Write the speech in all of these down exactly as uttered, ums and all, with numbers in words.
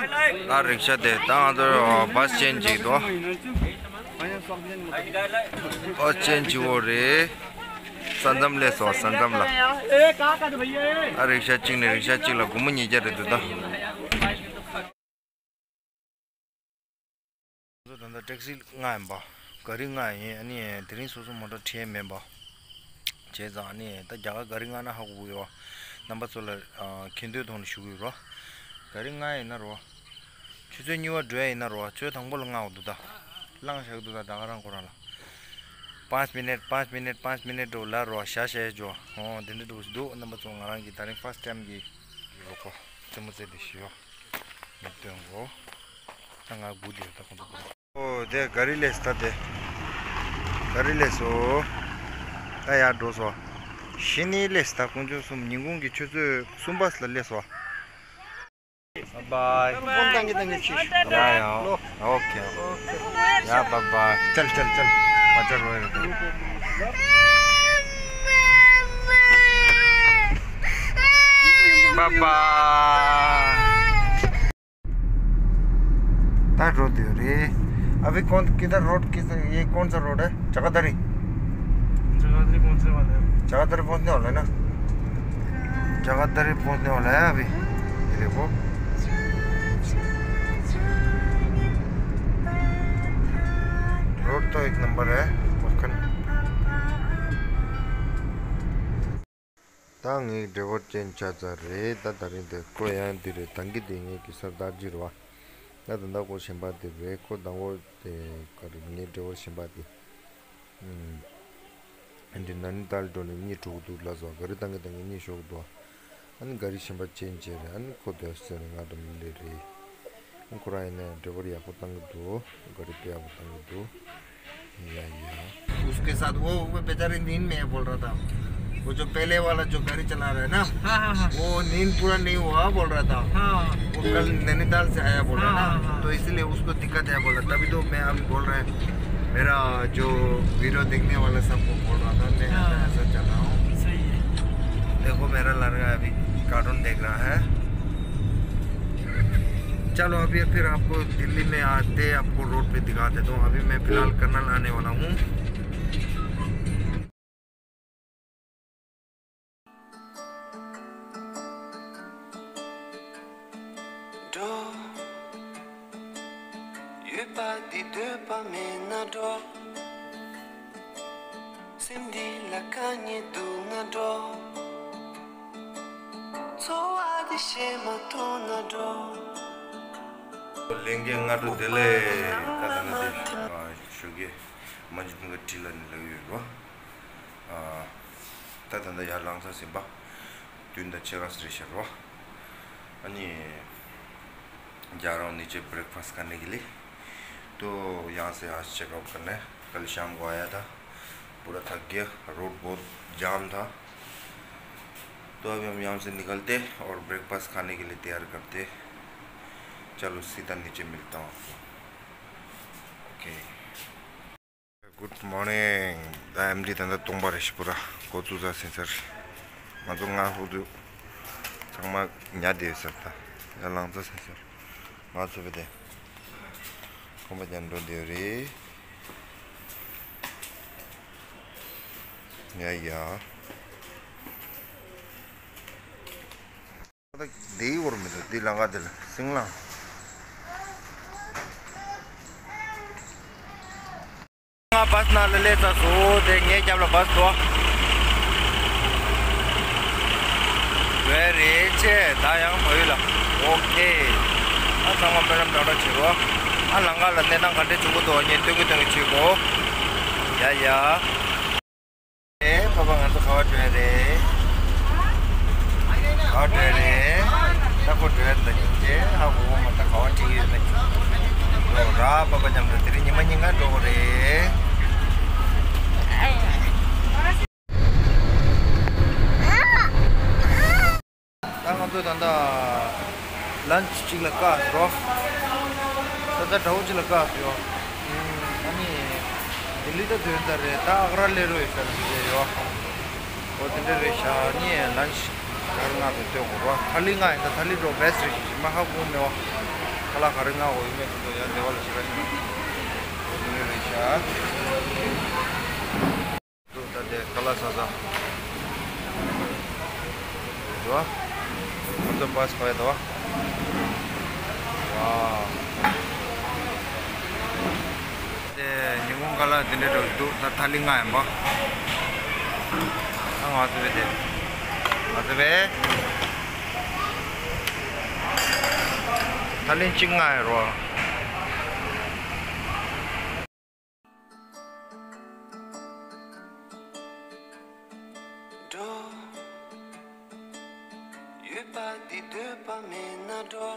ད་རིག་ཤ་དེ་ད་ང་ཚོ་བཱས་ཅེན་ཇི་འདུག་བཱས་ཅེན་ཇི་བོ་རེད། ས་མཚམས་སླེབས་སོང་། ས་མཚམས་ལ། ད་རིག་ཤ་གཅིག་ནས་རིག་ཤ་གཅིག་ལ་སྒོར་མོ་ཉིས་བརྒྱ་རེད་འདུག་ད། ང་ཚོ་ད་ལྟ་ཊེག་སི་ལྔ་ཡིན་པ། ག་རི་ལྔ་ཡིན། ཨ་ནི་དེ་རིང་སོ་སོ་མོ་ཊ་ཁྲིད་མེད་པ། བྱས་ཙང་ཨ་ནི་ད་རྒྱ་གར་ག་རི་མངགས་ན་ཧ་གོ་གི་ཡོད། རྣམ་པ་ཚོ་ལ་མཁྱེན་འདོད་ཐོག་ནས་ཞུ་གི་ཡོད་རོ། ག་རི་ལྔ་ཡིན་ན་རོ། ཆུ་ཚོད་གཉིས་པ་འགྲོ་ཡ་ཡིན་ན་རོ། ཆུ་ཚོད་དང་པོ་ལ་མངགས་འདུག་ད། བླངས་བཞག་འདུག་ད། ད་ག་རང་ཁོ་རང་ལ། पाँच मिनट, पाँच मिनट, पाँच मिनट འགྲོ་ལ་རོ། ཤ་ཤ་ཡ་འགྲོ། ཨོ་དེ་འདྲ་འགྲོ་འདུག་རྣམ་པ་ཚོ་ང་རང་གི་ད་རིང་ཕར་སི་ཊའིམ་གི་རོ་ཁོ་རྩེད་མོ་རྩེ་དེ་ཤི་ཡོ། མི་སྟོན་གོ། ད་ང་སྒུག་བསྡད་ཡོད་ད་ཁོང་ཚོ་སྒུག་ཨོ་དེ་ག་རི་ལས་ད་དེ། ག་རི་ལས་སོ། ད་ཡར་འགྲོ་སོ། ཤི་ནི་ལས་ད་དཀོན་མཆོག་གསུམ། ཉིན་གུང་གི་ཆུ་ཚོད་གསུམ་པ་ལ་སླེབས་སོ། बाय बाय। फोन तंगे तंगे चीज। या या। लो। ओके। या बाय बाय। चल चल चल। बच्चा रोए। Bye bye. ད་འགྲོ་དུས་རེད། अभी कौन किधर रोड किधर, ये कौन सा रोड है? जगाधरी। जगाधरी पहुंचने वाले हैं। जगाधरी पहुंचने वाला है ना? जगाधरी पहुंचने वाला है अभी। ये देखो। रोड तो एक नंबर है। मक्खन। ད་ངའི་ཌ་རའི་ཝར་ཅན་ཆགས་ཚར་རེད། ད་ད་རིང་དེ་ཁོ་ཡང་འདི་རེད། ད་གིན་དེ་ངའི་གི་སར་དར་ཇི་རེད་བ། ད་ད་ད་ཁོ་གཞན་པ་དེ་རེད། ཁོ་ད་ཁོ་དེ་ག་རེ་ངའི་ཌ་རའི་ཝར་གཞན་པ་དེ། ཨུམ། འདི་ན་ནི་ཏཱལ་འགྲོ་ནས་གཉིད་འགྲོ་གི་འདུག་ལབ་སོང་། ག་རི་བཏང་གི་བཏང་གི་གཉིད་ཤོར་གི་འདུག་ཨ་ནི་ག་རི་གཞན་པ་ཅན་བྱས་རེད། ཨ་ནི་ཁོ་དེ་ཟེར་ནས་ང་འགྲོ་མི་ལེ་རེད། ཁོ་རང་ཡིན་ནའི་ཌ་རའི་ཝར་ཡག་པོ་བཏང་གི་འདུག་ག་རི་དཔེ་ཡག་པོ་བཏང་གི་འདུག་ཡ་ཡ། उसके साथ वो, वो बेचारे नींद में है बोल रहा था। वो जो पहले वाला जो गाड़ी चला रहा है ना, हाँ, हाँ, हाँ। वो नींद पूरा नहीं हुआ बोल रहा था। हाँ। वो कल नैनीताल से आया बोल रहा है ना, हाँ, हाँ, हाँ। तो इसलिए उसको दिक्कत है बोला। तभी तो मैं अभी बोल रहा है, मेरा जो वीडियो देखने वाला सबको बोल रहा था, मैं हाँ। ऐसा चल रहा हूँ। सही है। देखो मेरा लड़का अभी कार्टून देख रहा है। चलो अभी फिर आपको दिल्ली में आते आपको रोड पे दिखा देता हूँ। अभी मैं फिलहाल करनाल आने वाला हूँ। འགྲོ། ཡོད་པ་འདི་འདོད་པ་མེད་ན་འགྲོ། སེམས་འདི་ལ་དཀའ་ངལ་འདུག་ན་འགྲོ། འཚོ་བ་འདི་ཞེ་མ་ཐུང་ན་འགྲོ། ལྷན་རྒྱས་སྔ་དྲོ་བདེ་ལེགས། ད་ད་ནི་དེ་ཞོགས་ཀས་མ་ཇི་ཐུང་ག་བྲིས་ལ་ནི་ལག་ཡོད་རོ། ཨ། ད་ད་ད་ཡར་ལངས་ས་ཟིན་པ། བདུན་དང་ཕྱེད་ཀ་ཙམ་རེད་ཤག་རོ། ཨ་ནི། जा रहा हूँ नीचे ब्रेकफास्ट करने के लिए। तो यहाँ से आज चेकआउट करना है। कल शाम को आया था, पूरा थक गया, रोड बहुत जाम था। तो अभी हम यहाँ से निकलते और ब्रेकफास्ट खाने के लिए तैयार करते। चलो सीधा नीचे मिलता हूँ आपको। ओके। Good morning. ད་ཨེམ་ཌི་ད་ལྟ་སྟོང་པ་རེད་ཤི་པུ་ར། འགོ་བཙུགས་ས་ཟིན་ས་རེད། ང་ཚོ་སྔ་ཧུ་དུ་ཚང་མ་ཉལ་བསྡད་ཡོད་ས་རེད། ད་ཡར་ལངས་ས་ཟིན་ས་རེད། ང་ཚོ་བེ་དེ་ཁོམ་པ་ཅན་འགྲོ་བསྡད་ཡོད་རེད། ཡ་ཡ། དེའི་འོར་མི་འདུག་དེའི་ལང་ཀ་དེ་ལ་སིང་ལང་། ང་བཱས་ནང་ལ་སླེབས་ཚར་སོང་། དེ་ངའི་རྒྱབ་ལ་བཱས་འདུག་བས་རེད་ཆེ། ད་ཡང་བལ་ཡུལ་ལ། ཨོ་ཁེ། ཨ་ཚང་མ་སྨོན་ལམ་དྲག་དྲག་བྱེད་རོགས། ཨ་ལང་ཀ་ལ་གནས་སྟངས་ག་འདྲས་བྱུང་གི་འདུག་ངས་སྟོན་གི་སྟོན་གི་བྱེད་དགོས། ཡ་ཡ། ཨེ་ཕ་ཕ་ང་ཚོ་ག་པར་འགྲོ་ཡ་རེད། ག་པར་འགྲོ་ཡ་རེད། ད་ཁོ་འགྲོ་ཡ་ད་ཉིན་ཅེ་ཧ་གོ་གོ་མ་ད་ག་པར་ཁྲིད་ཡོད་མེད། འགྲོ་ར་ཕ་ཕ་མཉམ་དུ་དེ་རིང་ཉི་མ་ཉིན་གང་འགྲོ་གོ་རེད། ད་ང་ཚོ་ད་ལྟ་ལན་ཆི་གཅིག་ལ་བཀག་འགྲོ། ད་ལྟ་དགྲ་བོ་གཅིག་ལ་བཀག་ཡོད། ཨ་ནི་ལྡི་ལི་ད་དོན་དག་རེད། ད་ཨག་ར་སླེབས་རོགས་ཡོད་ས་རེད་ཡོད། འོ་དེ་འདྲ་རེད་ཤག་ཨ་ནི་ལན་ཆི་གར་ང་དང་ལྟོས་དགོས་རོགས། ཐ་ལི་ང་ཡིན་ད་ཐ་ལི་འགྲོ་བེ་སི་རེད་ཤག་མ་ཧ་གོ་མེད་བ། ཁ་ལག་ག་རེ་མངགས་དགོས་ཡོད་མེད་ཚོ་ཡང་འདི་པར་ལ་ཞིག་ར་ཞིག་ན། འདི་རེད་ཤག་འདུག་ད་དེ་ཁ་ལག་ཟ་ས། འདུག་ང་ཚོ་བྷ་སི་ཕར་ཡ་ད་བ། ཝའོ། དེ་ཉིན་གུང་ཁ་ལག་དེ་འདྲ་འགྲོ་འདུག་ད་ཐག་རིང་ང་ཡིན་པ། ད་ང་ཚོ་བས་དེ། ང་ཚོ་བས། ཐག་རིང་གཅིག་ང་ཡིན་རོ། འགྲོ། ཡོད་པ་འདི་འདོད་པ་མེད་ན་འགྲོ།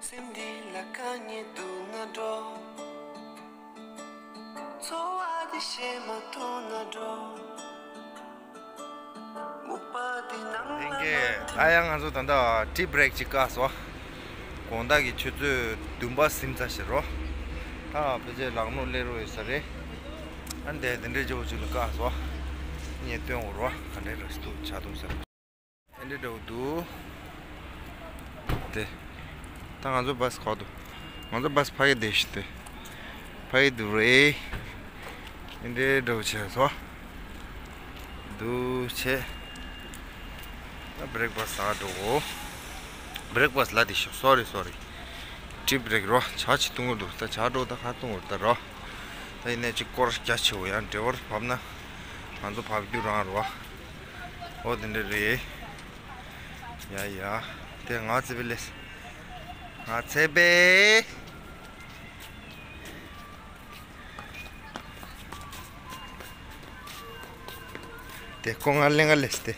སེམས་འདི་ལ་དཀའ་ངལ་འདུག་ན་འགྲོ། འཚོ་བ་འདི་ཞེ་མ་ཐུང་ན་འགྲོ། ལྷན་རྒྱས། ད་ཡང་ང་ཚོ་ད་ལྟ་ཊི་བྷི་རེག་ཅིག་བཀག་སོང་། དགོང་དག་གི་ཆུ་ཚོད་བདུན་པ་ཟིན་ཚར་ཤག་རོ། ད་ཕལ་ཆེར་ལམ་ནང་སླེབས་རོགས་ཡོད་ས་རེད། ཨ་འདས་དེ་འདྲའི་ཇོ་བོ་ཅིག་ལ་བཀག་སོང་། ངས་སྟོན་དགོས་རོ། ག་འདྲའི་ར་སི་ཐུག་ཆགས་འདུག་ཟེར། ཨེ་འདྲའི་འདྲ་བོ་འདུག་དེ། ད་ང་ཚོ་བྷ་སི་ཁོག་ཏུ། ང་ཚོ་བྷ་སི་ཕ་གི་བསྡད་ཤི་དེ། ཕ་གི་འདུག་རེད། ཨེ་འདྲའི་འདྲ་བོ་བྱས་སོ། འདུག་བྱས། ད་བྷི་རེག་ཕ་སི་ཟ་འགྲོ་གོ། བྷི་རེག་ཕ་སི་ལ་དེ་ཤོག་སོ་རི་སོ་རི། ཊི་བྷི་རེག་རོ། ཇ་ཅིག་འཐུང་གི་འདུག་ད་ཇ་འགྲོ་ད་ཁ་འཐུང་གི་འདུག་ད་རོ། ད་ཡིན་ནས་ཅིག་སྐོར་རྒྱ་ཆེ་བོ་ཡང་འབྲེལ་བར་བབས་ན། ང་ཚོ་བབས་རྒྱུ་རང་རོ། ཨོ་དེ་འདྲ་རེད། ཡ་ཡ། དེ་ང་ཚེ་བེ་ལེས། ང་ཚེ་བེ། དེ་ཁོ་ང་ལེན་ག་ལེས་ཏེ།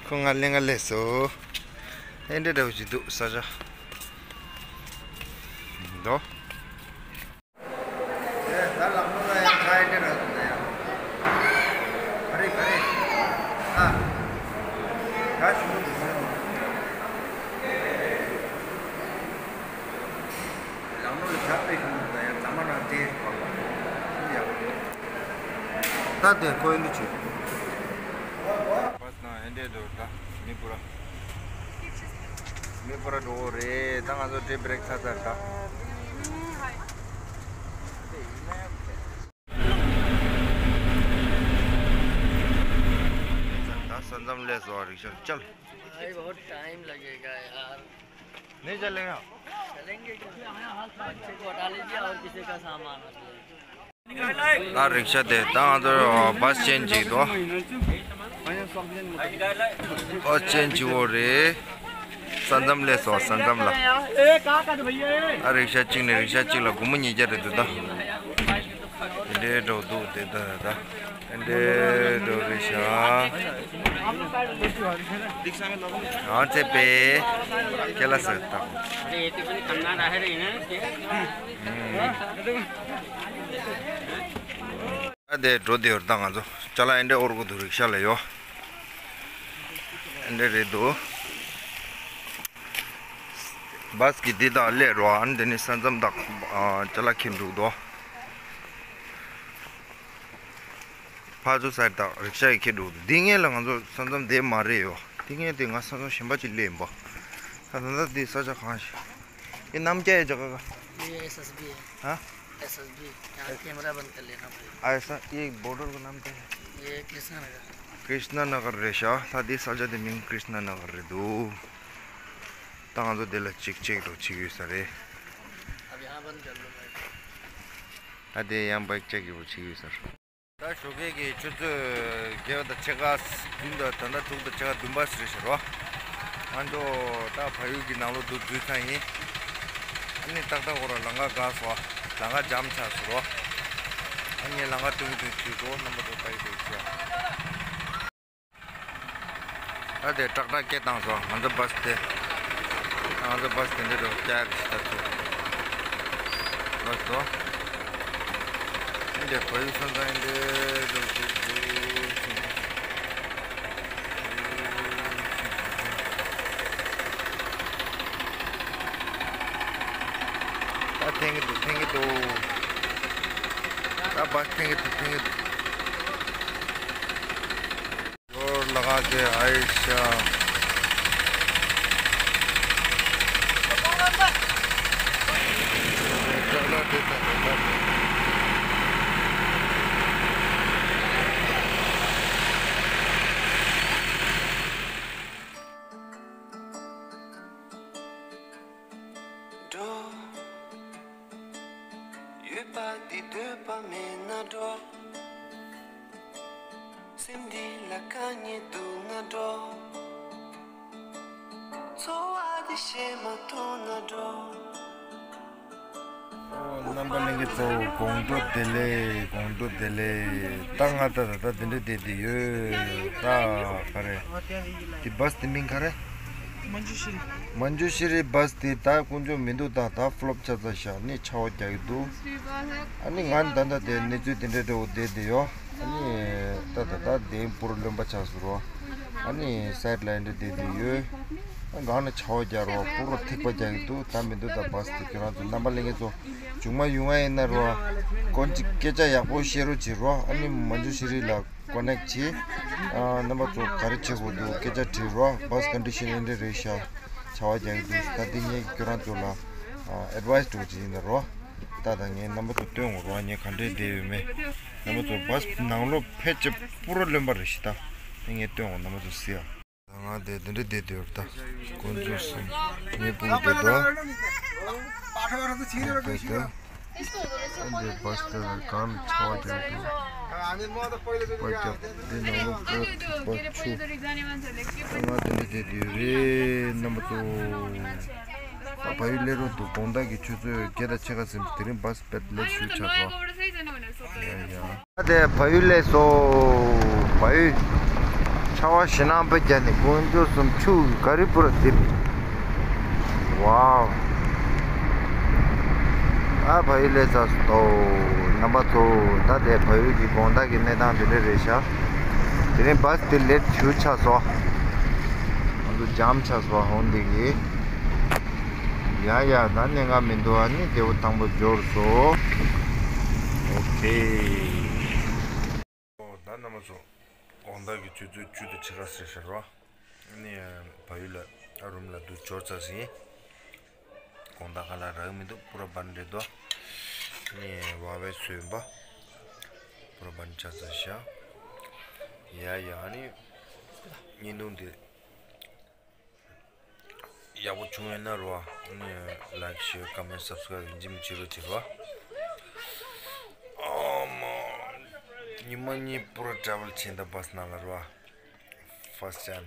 ཁོ་ང་ལེན་ག་ལེས་སོ། ཨེ་འདྲ་འདྲ་བོ་ཅིག་འདུག་ས་ཆ། འདུག་ད་ལམ་ལུགས་ལ་ཡང་ཁ་ཡེ་དེ་ར་འདུག་ད་ཡང་། ག་རེ་ག་རེ། ཨ། ད་ཞུ་གི་འདུག་ཟེར་ནོ། ལམ་ལུགས་ལ་ཁ་དཔེ་ཞུ་གི་འདུག་ད་ཡང་ཟ་མ་རང་དེ་བ། ཡག་པོ་ཡོད། ད་དེ་ཁོ་ཡིན་འདུག་ཅིག་ནང་ཨེ་འདྲས་འགྲོ་ད་མི་པུ་ར། མི་པུ་ར་འགྲོ་གི་རེད། ད་ང་ཚོ་ཊི་བྷི་རེག་ཚར་ཚར་ད། ད་ས་མཚམས་སླེབས་སོང་། རིག་ཤག་ཅལ། भाई, बहुत टाइम लगेगा यार। नहीं चलेगा। चलेंगे क्यों? बच्चे को हटा लीजिए और किसी का सामान हटा लीजिए। ད་རིག་ཤག་དེ་ད་ང་ཚོ་བྷ་སི་ཅན་ཅིག་འདུག་བྷ་སི་ཅན་ཅིག་འོ་རེད། ས་མཚམས་སླེབས་སོང་། ས་མཚམས་ལ། ད་རིག་ཤག་གཅིག་ནས་རིག་ཤག་གཅིག་ལ་སྒོར་མོ་ཉིས་བརྒྱ་རེད་འདུག་ད་དེ་འདྲའི་འགྲོ་འདུག་དེ་ད་ད་དེ་འདྲའི་འགྲོ་རེད་ཤག་ང་ཚེ་བེ་ཁྱེད་ལ་ཟེར་ད། अरे, ये तो कोई कम ना रह रही है। ཨ་དེ་འགྲོ་དེ་ཡོད་ད། ང་ཚོ་ཅ་ལག་ཨེ་འདྲས་དབོར་དགོས་འདུག་རིག་ཤག་ལ་ཡོད། ཨེ་འདྲས་རེད་འདུག་བྷ་སི་གི་འདི་དག་སླེབས་རོགས། ཨ་ནི་དེ་ནི་ས་མཚམས་དག་ཅ་ལག་འཁྱེར་འདུག་དོ། ཕར་ཚུར་ས་དག་རིག་ཤག་གིས་འཁྱེར་འདུག་འདི་སྔོན་ལ་ང་ཚོ་ས་མཚམས་དེ་མ་རེད་ཡོད། འདི་སྔོན་དེ་ང་ས་མཚམས་གཞན་པ་ཅིག་སླེབས་ཡིན་པ། ད་ད་ལྟ་འདི་ས་ཆ་གང་ཞིག ये नाम क्या है जगह का? ये एसएसबी है। हाँ? एसएसबी। यहाँ कैमरा बंद कर लेना पड़ेगा। ऐसा, ये बॉर्डर का नाम क्या है? ये कृष्णा नगर। कृष्णा नगर རེད་ཤག་ད་འདི་ས་ཆ་དེ་མིང་कृष्णा नगर རེད་འདུག་ད་ང་ཚོ་འདི་ལ་ཅིག་ཅིག་འགྲོ་ཅིག་ཡོད་ས་རེད། अब यहाँ बंद कर लो भाई। ད་དེ་ཡང་བྷེག་ཅེག་ཡོད་ཅིག་ཡོད་ས་རེད། ད་ཞོགས་ཀས་ཀྱི་ཆུ་ཚོད་བརྒྱད་པ་དང་ཕྱེད་ཀ་བདུན་དང་ད་ལྟ་དྲུག་དང་ཕྱེད་ཀ་བདུན་པ་ཟེར་ཞིག་རོ། ང་ཚོ་ད་བལ་ཡུལ་གྱི་ནང་ལོགས་འདུག་འཛུལ་ཚར་ཡིན། ཨ་ནི་ཏག་ཏག་འོ་ར་ལམ་ཁ་འགག་སོང་། ལམ་ཁ་འཇམ་ཚར་སོང་རོ། ཨ་ནི་ལམ་ཁ་སྟོན་གྱི་འདུག་ཅིག་གོ་རྣམ་པ་ཚོ་ལྟ་གི་འདུག་ཅིག་ད་དེ་ཏྲག་ཏྲག་སྐད་བཏང་སོང་། ང་ཚོ་བྷ་སི་དེ། ང་ཚོ་བྷ་སི་དེ་འདྲ་འགྲོ་སྐྱག་ཞིག་ད་ཚུར། བྷ་སི་དོ། འདི་བལ་ཡུལ་ས་མཚམས་འདི་འགྲོ་ཞིག་འདུག་ད་འཐེན་གྱི་འདུག་འཐེན་གྱི་འདུག་ད་བྷ་སི་འཐེན་གྱི་འདུག་འཐེན་གྱི་འདུག་ཡོར་ལ་ག་གེ་ཨའི་ཤ། འདོད་པ་མེད་ན་འགྲོ། སེམས་འདི་ལ་དཀའ་ངལ་འདུག་ན་འགྲོ། འཚོ་བ་འདི་ཞེ་མ་ཐུང་ན་འགྲོ། རྣམ་པ་ལྷན་རྒྱས་ཚོ་དགོང་དྲོ་བདེ་ལེགས། དགོང་དྲོ་བདེ་ལེགས། ད་ང་ད་ད་ད་འདི་འདྲ་བསྡད་དེ་ཡོད། ད་ག་རེ། འདི་བཱས་འདི་མིང་ག་རེ། མན་ཇུ་ཤི་རི། མན་ཇུ་ཤི་རི་བཱས་འདི་ད་དཀོན་མཆོག་མི་འདུག་ད་ད་ཕོ་ལོབ་ཆགས་ཚར་ཤག་ནི་ཆར་པ་རྒྱག་གི་འདུག་ཨ་ནི་ང་ད་ད་དེ་གནས་ཚུལ་དེ་འདྲ་འདྲ་བོ་བསྡད་དེ་ཡོད། ཨ་ནི་ད་ད་ད་དེ་པུ་ར་རློན་པ་ཆགས་སོང་རོ། ཨ་ནི་སའིཌ་ལ་འདྲ་བསྡད་དེ་ཡོད། སྒང་ནས་ཆར་པ་རྒྱག་རོ། པུ་ར་ཐིགས་པ་རྒྱག་གི་འདུག་ད་མི་འདུག་ད་བཱས་དེ་ཁྱོད་རང་ཚོ་རྣམ་པ་ལྷན་རྒྱས་ཚོ་མཇུག་མ་ཡོང་ང་ཡིན་ན་རོ། སྐོར་ཅིག་སྐད་ཆ་ཡག་པོ་བཤད་རོགས་བྱེད་རོ། ཨ་ནི་མན་ཇུ་ཤི་རི་ལ་ཀོ་ནེག་བྱེད། ཨ་རྣམ་པ་ཚོ་ག་རེ་བྱེད་དགོས་འདུག་སྐད་ཆ་དྲིས་རོ། བཱས་ཀོན་ཌི་ཤན་འདི་འདྲ་རེད་ཤག་ཆར་པ་རྒྱག་གི་འདུག་ད་འདི་ངས་ཁྱོད་རང་ཚོ་ལ་ཨ་ཨེཌ་ཝའི་སི་འདྲ་བོ་ཅིག་ཡིན་ད་རོ། ད་ད་ངས་རྣམ་པ་ཚོ་སྟོན་དགོས་རོ། ངས་ག་འདྲས་བསྡད་ཡོད་མེད། རྣམ་པ་ཚོ་བཱས་ནང་ལོགས་ཕལ་ཆེར་པུ་ར་རློན་པ་རེད་ཤག་ད་ངས་སྟོན་དགོས། རྣམ་པ་ཚོ་གཟིགས་ཨ། ང་དེ་དེ་འདྲ་བསྡད་དེ་ཡོད་ད། དཀོན་མཆོག་གསུམ། ངའི་སྤུ་གུ་དེ་དོ། དེ་དོ། འདི་བཱས་དེ་གང་ཆར་པ་རྒྱག་དུས། པ་རྒྱག་འདི་ནང་ལོགས་པ་པ་ཆུ། ང་དེ་འདྲ་བསྡད་དེ་ཡོད་རེད་རྣམ་པ་ཚོ། ད་བལ་ཡུལ་སླེབས་རོགས་འདུག་དགོང་དག་གི་ཆུ་ཚོད་བརྒྱད་དང་ཕྱེད་ཀ་ཟིན། དེ་རིང་བཱས་དཔེ་ལེཊ་ཞུ་ཆགས་སོང་། ཡ་ཡ། ད་དེ་བལ་ཡུལ་སླེབས་སོང་། བལ་ཡུལ། ཆར་པ་ཞེད་སྣང་དཔེ་རྒྱག་ནས་དཀོན་མཆོག་གསུམ་ཆུ་ག་རེ་པུ་ར་འདི་མི། ཝའོ། ཨ་བལ་ཡུལ་སླེབས་ཚར་སོང་། རྣམ་པ་ཚོ་ད་དེ་བལ་ཡུལ་གྱི་དགོང་དག་གི་གནས་སྟངས་འདི་འདྲ་རེད་ཤག་དེ་རིང་བཱས་དེ་ལེཊ་ཞུ་ཆགས་སོང་། ང་ཚོ་ཇམ་ཆགས་སོང་ཧོན་དེ་གི། ཡ་ཡ། ད་གནད་འགག་མི་འདུག་ཨ་ནི་དེ་བོ་དང་པོ་འབྱོར་སོང་། ཨོ་ཁེ། ཨོ་ད་རྣམ་པ་ཚོ། དགོང་དག་གི་ཆུ་ཚོད་བཅུ་དང་ཕྱེད་ཀ་ཟིན་ཤག་རོ། ཨ་ནི་བལ་ཡུལ་ལ་ཨ་རུམ་ལ་འདུག་འབྱོར་ཚར་ཟིན། དགོང་དག་ཁ་ལག་རག་མི་འདུག་པུ་ར་བན་རེད་དོ། ཨ་ནི་བ་བའི་ཚོད་ཡིན་པ། པུ་ར་བན་ཆགས་ཚར་ཤག་ཡ་ཡ། ཨ་ནི་བརྙན་ཐུང་འདི་ཡག་པོ་བྱུང་ཡོད་ན་རོ། ཨ་ནི་ལའིཀ་ཤེར་ཀོ་མེན་སབ་སི་ཀ་རའིབ་ཡིན་གཅིག་མིན་གཅིག་རོ་བྱེད་རོ། ཨ་མ། ཉི་མ་གཉིས་པུ་ར་ཊ་རེ་ཝལ་བྱས་ད་བཱས་ནང་ལ་རོ། ཧྥ་སི་ཊི་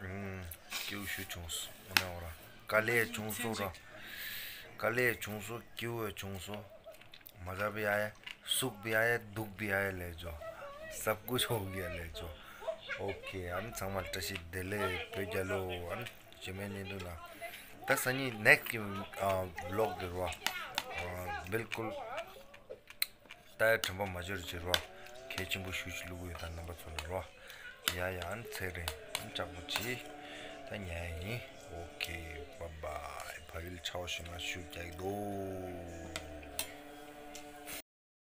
ཊའིམ། ཨུམ། སྐྱིད་པོ་ཞེ་བྱུང་སོང་། ཨ་ནི་འོ་ར། དཀའ་ལས་བྱུང་སོང་ར། དཀའ་ལས་བྱུང་སོང་། སྐྱིད་པོ་བྱུང་སོང་། मज़ा भी आया, सुख भी आया, दुख भी आया ले जाओ, सब कुछ हो गया ले जाओ। ཨོ་ཁེ། ཨ་ནི་ཚང་མ་ལ་བཀྲ་ཤིས་བདེ་ལེགས། བོད་རྒྱལ་ལོ། ཨ་ནི་རྗེས་མའི་བརྙན་ཐུང་ན། ད་སང་ཉིན་ནེགསི་ཊི་གི་ཨ་བི་ལོག་དེ་རོ། ཨ་བིལ་ཀུལ་ད་དྲན་པ་མ་བརྗེད་རོགས་བྱེད་རོ། གལ་ཆེན་པོ་ཞེ་ཅིག་བླུག་གི་ཡོད་ད་རྣམ་པ་ཚོ་ལ་རོ། ཡ་ཡ། ཨ་ནི་ཚེ་རིང་། ཨ་ནི་ལྕགས་པོ་བྱེད། ད་ཉལ་ཡ་ཡིན། ཨོ་ཁེ། བཱའི་བཱའི། བལ་ཡུལ་ཆར་པ་ཞེད་སྣང་ཞེ་པོ་རྒྱག་གི་འདུག